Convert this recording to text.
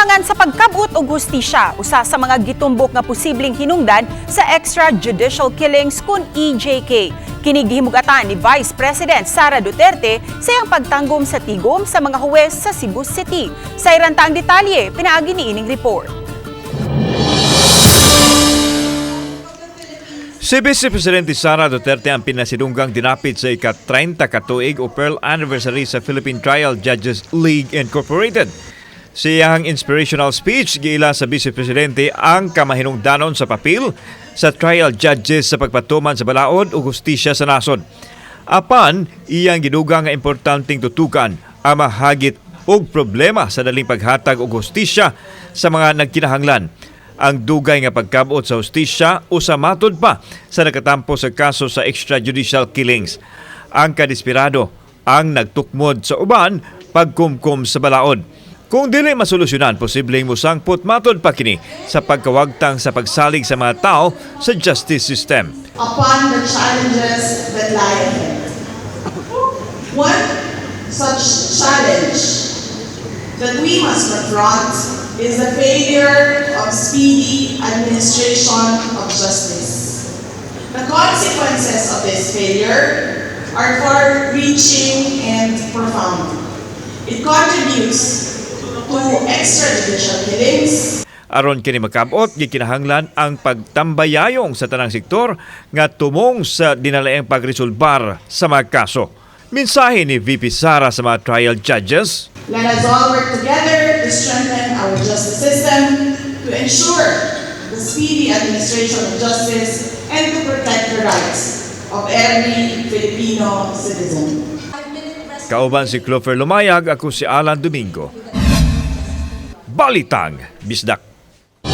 Kakulangan sa pagkabot og hustisya, usa sa mga gitumbok nga posibleng hinungdan sa extrajudicial killings kun EJK. Kini gihimugatan ni Vice President Sara Duterte sa iyang pagtanggom sa tigom sa mga huwes sa Cebu City. Sayran ta ang detalye, pinaagi ni ining report. Si Vice Presidente Sara Duterte ang pinasidunggang dinapit sa ika-30 katuig o Pearl Anniversary sa Philippine Trial Judges League Incorporated. Sa iyang inspirational speech, giila sa Vice Presidente ang kamahinungdanon sa papel sa trial judges sa pagpatuman sa balaod o hustisya sa nasod. Apan, iyang gidugang nga importanteng tutukan ang mahagit og problema sa daling paghatag og hustisya sa mga nagkinahanglan. Ang dugay nga pagkabot sa hustisya o sa matod pa sa nakatampo sa kaso sa extrajudicial killings. Ang kadesperado ang nagtukmod sa uban pagkumkum sa balaod. Kung dili masolusyonan, posibleng musangpot matod pa kini sa pagkawagtang sa pagsalig sa mga tao sa justice system. Upon the challenges that lie ahead. One such challenge that we must confront is the failure of speedy administration of justice. The consequences of this failure are far-reaching and profound. It contributes to extrajudicial killings, Aron kini makabot, gikinahanglan ang pagtambayayong sa tanang sektor nga tumong sa dinalaing pagresolbar sa mga kaso. Mensahe ni VP Sara sa mga trial judges: Let us all work together to strengthen our justice system, to ensure the speedy administration of justice, and to protect the rights of every Filipino citizen. Kauban si Clover Lumayag, ako si Alan Domingo. Balitang Bisdak.